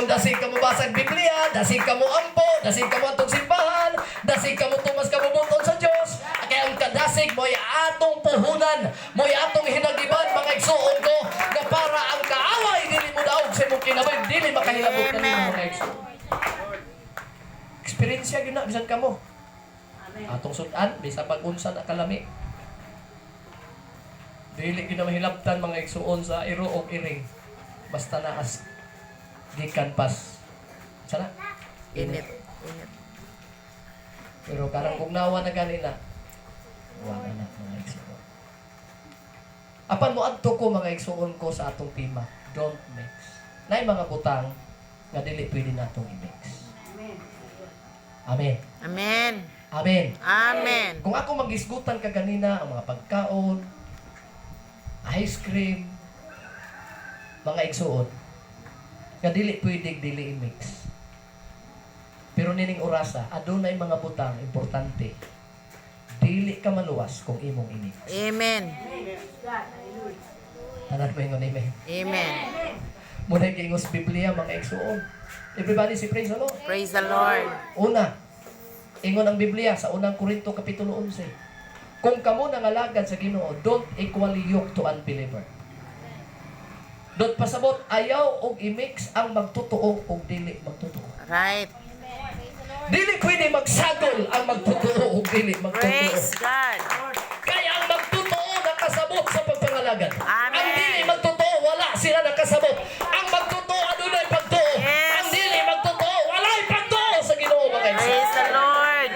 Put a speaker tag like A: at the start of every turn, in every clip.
A: Kung dasig ka mo basag Biblia, dasig ka mo ampo, dasig ka mo atong simbahan, dasig ka mo tumas kabubut-on sa Dios. Kaya ang kadasig mo'y atong puhunan, mo'y atong hinagiban, mga igsuon ko, na para ang kaaway dili mo daog sa imong kinabuhi, dili makahilabot kanimo,
B: Amen.
A: mga igsuon. Eksperyensya gyud na bisan kamo. Atong sudan, bisa pag unsa na kalami. Dili gyud na mahilabtan, mga igsuon, sa iro og iring. Basta naas gikan pas. Sana?
B: Init. Init.
A: Pero karang kung nawa na gani na, wala na, mga igsuon. Apan mo adto ko, mga igsuon ko, sa atong tema, don't mix. Nay mga butang nga dili pwede natong i-mix. Amen.
B: Amen.
A: Amen.
B: Amen.
A: Kung ako magisgutan ka ganina ang mga pagkaon, ice cream, mga igsuon, nga dili pwedeng dili i-mix. Pero nining orasa, adunay mga butang importante. Dili ka maluwas kung imong i-mix.
B: Amen.
A: Tanan mo ingon amen.
B: Amen.
A: Muna giingos Biblia, mga igsuon. Everybody say praise the Lord.
B: Praise the Lord.
A: Una, ingon ang Biblia sa Unang Korinto Kapitulo 11. Kung kamo nangalagad sa Ginoo, don't equally yoke to unbeliever. Don't pasabot, ayaw og i-mix ang magtotoo og dili magtotoo.
B: Right.
A: Dili pwede magsagol ang magtotoo og dili magtotoo.
B: Praise God.
A: Kaya ang magtotoo nakasabot sa pagpangalagad.
B: Amen.
A: Ang dili magtotoo, wala sila nakasabot. Ang magtotoo, adunay pagtuo.
B: Yes.
A: Ang dili magtotoo, walay pagtuo sa Ginoo, mga igsoon.
B: Praise the Lord.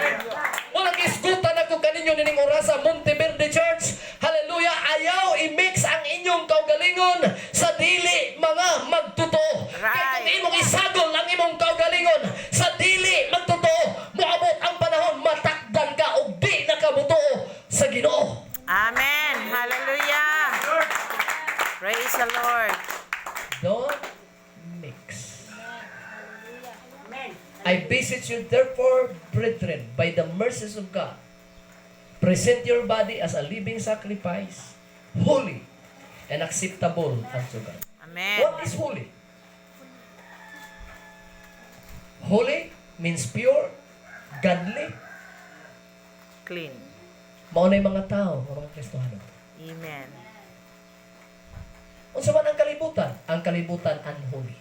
A: Walang isgutan ako kaninyo nining orasa, Monteverde Church. Hallelujah. Ayaw i-mix ang inyong kaugalingon sa dili mga magtotoo. Kaya kung imong isagol ang imong kaugalingon sa dili magtotoo, moabot ang panahon matakdan ka og di na ka motoo sa Ginoo.
B: Amen. Hallelujah. Praise the Lord.
A: Don't mix. I beseech you therefore, brethren, by the mercies of God, present your body as a living sacrifice, holy and acceptable unto God.
B: Amen.
A: What is holy? Holy means pure, godly.
B: Clean.
A: Mao na yung mga tao, mga Kristohano.
B: Amen.
A: Unsa man ang kalibutan? Ang kalibutan unholy.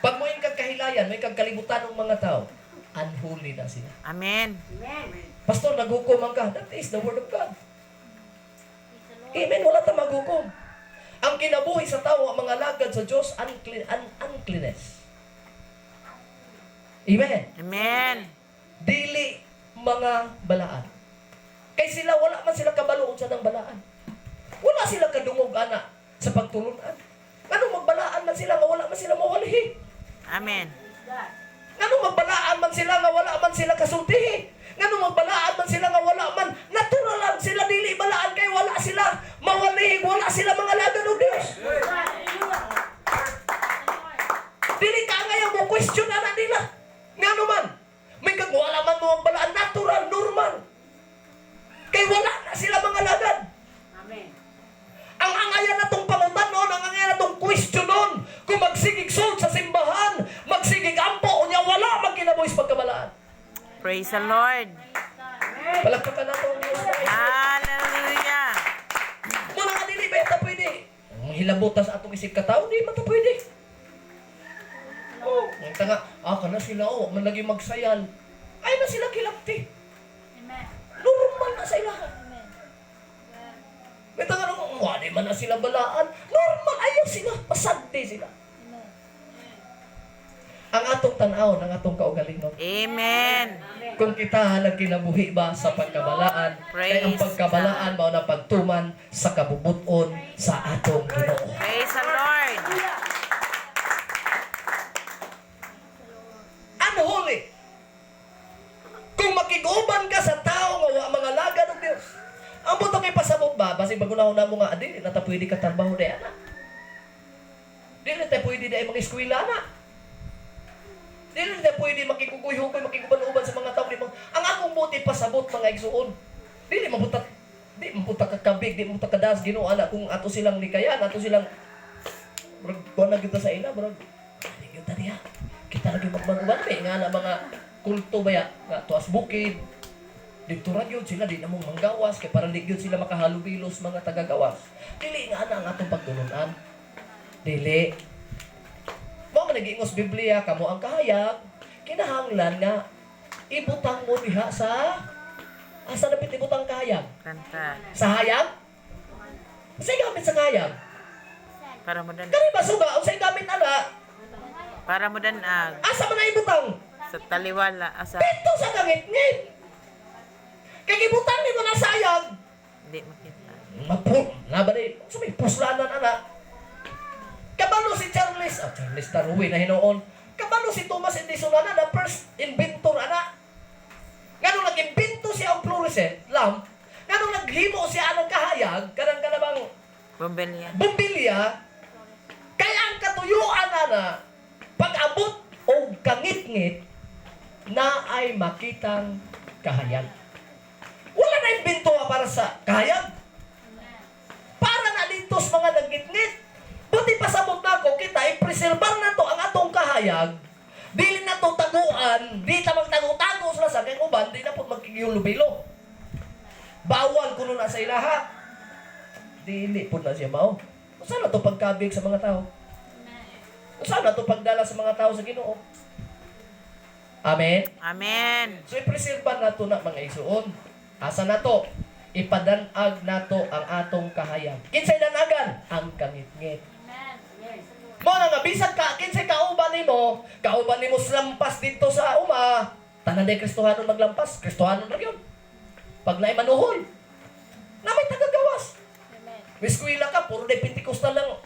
A: Pag mo kag kahilayan, may kag kalibutan ng mga tao, unholy na sila.
B: Amen.
A: Pastor, naghukom man ka. That is the word of God. Amen. Wala ta maghukom. Ang kinabuhi sa tao, ang mga lagad sa Diyos, unclean, uncleanness. Amen.
B: Amen.
A: Dili mga balaan. Kay sila, wala man sila kabalo unsa ng balaan. Wala sila kadungog ana sa pagtulunan. Ngano magbalaan man sila nga wala man sila mawalhi?
B: Amen.
A: Ngano magbalaan man sila nga wala man sila kasultihi? Ngano magbalaan man sila nga wala man natural lang sila dili balaan kay wala sila mawalhi, wala sila mga lagad og Dios. Dili ka ngayon mo question ana nila. Ngano man? May kag wala man mo ang balaan, natural, normal. Kay wala na sila mga lagad. Ang angayan natong pangutan-on, ang angayan natong questionon, kung magsigig sulod sa simbahan, magsigig ampo, unya wala magkinabuhi sa pagkabalaan.
B: Praise the Lord.
A: Palakpakan nato ang Diyos, mga igsoon.
B: Hallelujah.
A: Muna nga dili ba ta pwede? Ang hilabutan sa atong isip katao, di man ta pwede. Oh, ang tanga, kana sila oh, man lagi magsayal. Ay na sila kilapti. Normal na sa ilaha. May tanga nung, wala man na sila balaan. Normal, ayaw sila, pasagdi sila. Ang atong tan-aw, ang atong kaugalingon.
B: Amen.
A: Kung kita nagkinabuhi ba sa pagkabalaan, kay ang
B: Praise
A: pagkabalaan mao na pagtuman sa kabubuton sa atong Ginoo.
B: Praise the Lord.
A: Unholy. Kung makiguban ka sa tao nga wa mga lagad og Dios. Ang buto kay pasabot ba, basig bagunahon na mo nga dili na ta pwede ka trabaho di ana. Dili na ta pwede di ay mga eskwela na. Dili na ta pwede makikukuy-hukoy, makiguban-uban sa mga tao di ang akong buti pasabot, mga igsuon. Dili mabuta di mabuta ka kabig, di mabuta ka das Ginoo ana kung ato silang likayan, ato silang murag kuan na kita sa ila, murag Dili gyud ta diha. Kita lagi magmanuban may nga na mga kulto baya nga tuas bukid. Dito ra gyud sila, di na mong manggawas kay para di gyud sila makahalubilos mga tagagawas. Dili nga ana ang atong pagtulunan. Dili. Mao man nag-iingos Biblia, kamo ang kahayag, kinahanglan nga ibutang mo diha sa asa dapit ibutang kahayag?
B: Kanta.
A: Sa hayag? Unsay gamit sa kahayag?
B: Para mo dan
A: Kani ba suga? Unsay gamit ana?
B: Para mo danag
A: Asa man na ibutang?
B: sa taliwala asa
A: Dito sa kangitngit. Kay gibutang nimo na sa hayag.
B: Di makita.
A: Mapu, nabali, sa may puslanan ana. Kabalo si Charles, Charles Darwin na hinuon. Kabalo si Thomas Edison ana, the first inventor ana. Ngano nag-imbento siya ang fluorescent lamp, ngano naghimo siya anang kahayag, kanang kanabang
B: Bombilya.
A: bumbilya, kaya ang katuyuan ana, pag-abot o kangitngit, na ay makitang kahayag. Wala na imbento para sa kahayag. Para na dito sa mga nagngitngit. Buti pasabot na ako kita, i-preservar na to ang atong kahayag. Dili na to taguan, di ta magtago-tago sila sa kay uban, di na po magkigiyulubilo. Bawal kuno na sa ilaha. Dili po na siya mao. Unsa na to pagkabig sa mga tao? Unsa na to pagdala sa mga tao sa Ginoo? Amen.
B: Amen.
A: So i-preserve nato na, mga igsuon. Asa na to? Ipadanag nato ang atong kahayag. Kinsay danagan? Ang kangitngit. Mo na nga bisan ka kinsay kauban nimo lampas dito sa uma. Tanan day Kristohanon maglampas, Kristohanon ra gyud. Pag naay manuhol, na may tagagawas. May eskwela ka, puro day Pentecostal lang.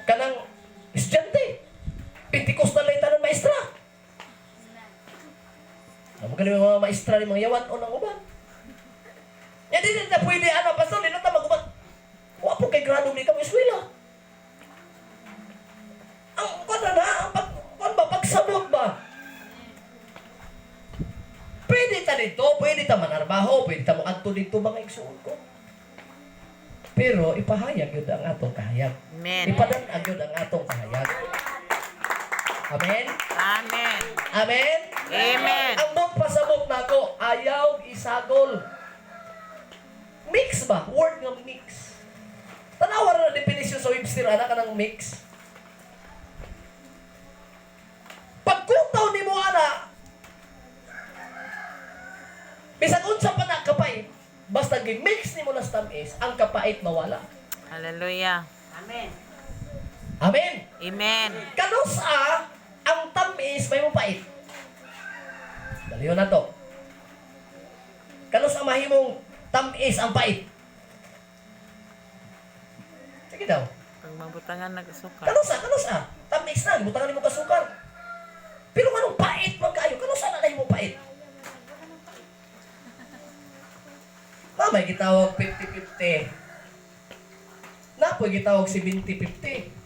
A: Kanang estudyante. Pentecostal lang tanan maestra. Amo galing mga maestra ni mga yawan o nang uban. Ya di na pwede ana, pastor, di na ta maguban. Wa po kay grado ni ka mo eskwela. Ang kuan na ang pag kuan ba, pagsabot ba? Pwede ta dito, pwede ta manarbaho, pwede ta mo adto dito, mga igsuon ko. Pero ipahayag yun ang atong kahayag.
B: Amen.
A: Ipadanag yun ang atong kahayag. Amen?
B: Amen.
A: Amen?
B: Amen.
A: Ang mong pasabot nako, ayaw isagol. Mix ba? Word nga mix. Tanawa na definition sa Webster, ana ka ng mix. Pagkutaw ni mo ana, bisan unsa pa na kapait, basta gi-mix nimo na sa tamis, ang kapait mawala.
B: Hallelujah.
A: Amen.
B: Amen.
A: Kanusa ang tamis may mapait? Daliyon na to. Kanus-a mahimong tamis ang pait? Sige daw.
B: Pag mabutangan nag-asukar.
A: Kanusa, kanusa. Tamis na, gibutangan nimo kasukar. Pero anong pait man kaayo? Kanusa na nahimong pait? Na may gitawag 50-50. Na po gitawag 70-50.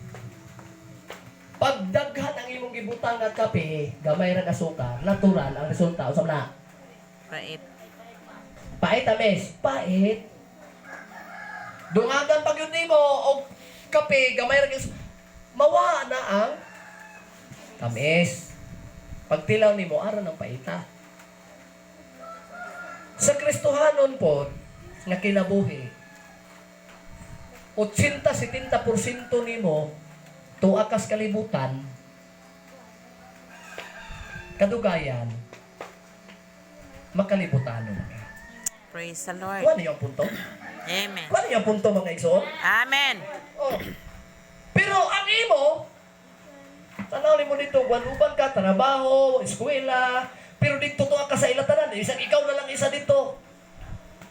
A: Pagdaghan ang imong gibutang nga kape, gamay ra asukar, natural ang resulta usab na.
B: Pait.
A: Pait ames, pait. Dungagan pag yun nimo og kape, gamay ra gyud mawa na ang tamis. Pagtilaw nimo ara ng paita. Sa Kristohanon po, nga kinabuhi, 80-70% nimo tuwa kas kalibutan, kadugayan, makalibutanon ka.
B: Praise the Lord.
A: Kuha niyo ang punto?
B: Amen.
A: Kuha niyo ang punto, mga igsoon?
B: Amen.
A: Oh. Pero ang imo, tanaw mo dito, waluban ka, trabaho, eskwela, pero dito tuwa ka sa ila tanan, isang ikaw na lang isa dito.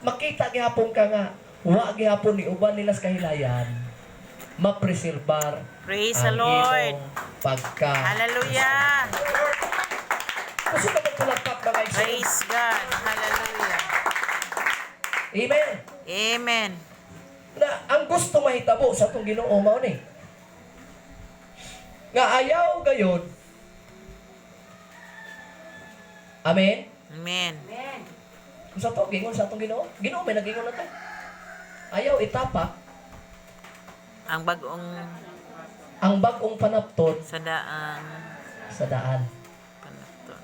A: Makita gihapon ka nga, wa gihapon ni uban nila sa kahilayan, mapreserbar
B: Praise the
A: ang
B: Lord.
A: imong pagka.
B: Hallelujah.
A: Gusto ka magpalakpak, mga igsoon?
B: Praise God. Hallelujah.
A: Amen.
B: Amen.
A: Na ang gusto mahitabo sa atong Ginoo mao ni. Nga ayaw gayod. Amen.
B: Amen.
A: Kung sa to, gingon sa atong Ginoo. Ginoo may nagingon na to. Ayaw itapak
B: Ang bagong
A: Ang bag-ong panapton
B: Sa daang
A: sa daan.
B: panapton.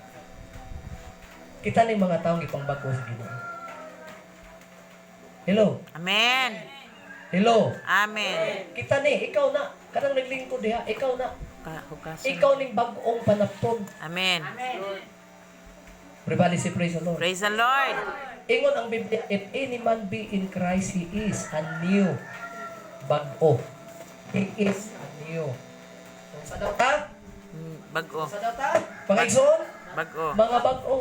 A: Kita ni mga taong ipangbag-o sa Ginoo. Hello.
B: Amen.
A: Hello.
B: Amen.
A: Kita ni, ikaw na. Kanang naglingkod diha, ikaw na.
B: Hugason.
A: Ikaw ning bag-ong panapton.
B: Amen.
A: Everybody say praise the Lord.
B: Praise the Lord.
A: Ingon ang Biblia, "If any man be in Christ, he is a new bag-o." He is a new. Sa daw ta?
B: Bag-o.
A: Sa daw ta? Mga igsoon?
B: Bag-o.
A: Mga bag-o.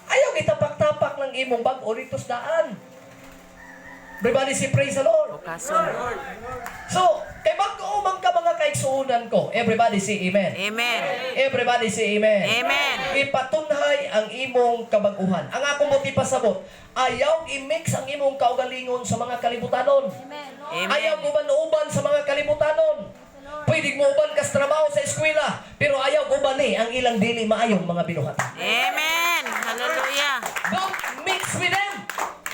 A: Ayaw itapak-tapak ng imong bag-o dito sa daan. Everybody say praise the Lord.
B: Hugason.
A: So, kay bag-o man ka, mga kaigsuonan ko. Everybody say amen.
B: Amen.
A: Everybody say amen.
B: Amen.
A: Ipatunhay ang imong kabaguhan. Ang akong buot ipasabot, ayaw i-mix ang imong kaugalingon sa mga kalibutanon.
B: Amen.
A: Ayaw uban-uban sa mga kalibutanon. Pwede mo uban kas trabaho sa eskwela, pero ayaw ubani ang ilang dili maayong mga binuhatan.
B: Amen. Hallelujah.
A: Don't mix with them.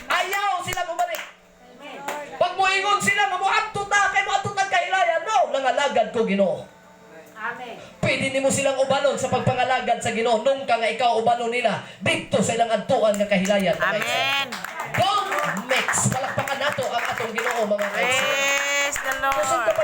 A: Ayaw sila ubani. Pag moingon sila nga moadto ta kay moadto ta kahilayan, no, nangalagad ko Ginoo.
C: Amen.
A: Pwede nimo silang ubanon sa pagpangalagad sa Ginoo nung ka nga ikaw ubanon nila didto sa ilang adtuan nga kahilayan, mga igsoon.
B: Amen.
A: Don't mix. Palakpakan nato ang atong Ginoo, mga kaigsoon.
B: Praise the
A: Kusog
B: Lord.
A: ka pa.